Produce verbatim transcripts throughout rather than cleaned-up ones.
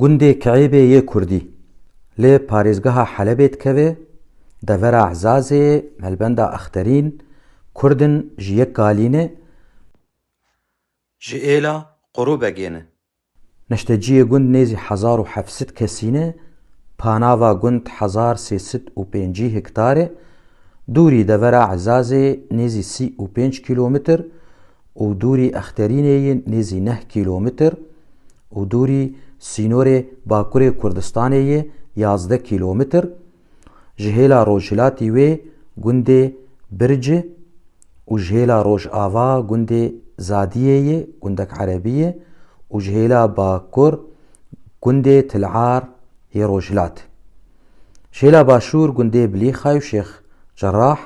Gundê Kiêbê yê Kurdî lê parêzgeha Helebê dikeve, devera Ezazê, melbenda Exterîn, Kurd in ji yek kalî ne. Ji êla Qurûbegê ne. Neşteciyê gund nêzî hezar û heft sed kesî ne, panava gund hezar sê sed û pêncî hektar e, dûrî devera Ezazê nêzî sî û pênc kîlometr û dûrî Exterînê yê nêzî neh kîlometr û dûrî sînorê Bakurê Kurdistanê yê yazdeh kîlometr. Ji hêla rojhilatî wê gundê Birci û ji hêla rojava gundê Zadiyê yê, gundek erebî ye, û ji hêla bakur gundê Til'ar yê rojhilat. Ji hêla başûr gundê Bilîxay û Şêx Cerrah.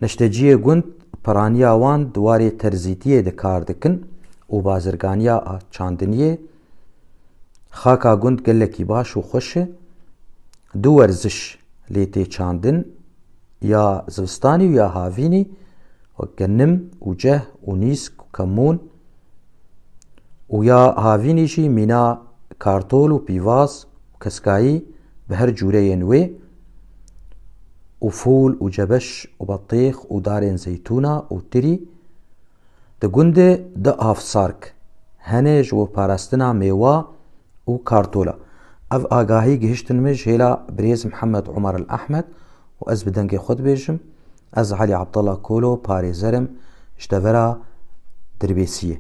Neşteciyê gund, piraniya wan di warê terzîtiyê de kar dikin û bazirganiya çandiniyê. Xaka gund gelekî baş û xweş e. Du werziş lê tê çandin, ya zivistanî û ya havînî, wek genim û ceh û nîsk û kemûn. Û ya havînî jî mîna kartol û pîvaz û keskayî bi her cûreyên wê û fûl û cebeş û betîx û darên zeytûna û tirî. Di gundê du avsark hene ji bo parastina mêwa û kartola. Ev agahî gihiştin min ji hêla birêz Mihemed Omer El Ehmed û ez bi dengê xwe dibêjim, ez Elî Abdullah Kolo parêzer im ji devera Dirbêsiyê.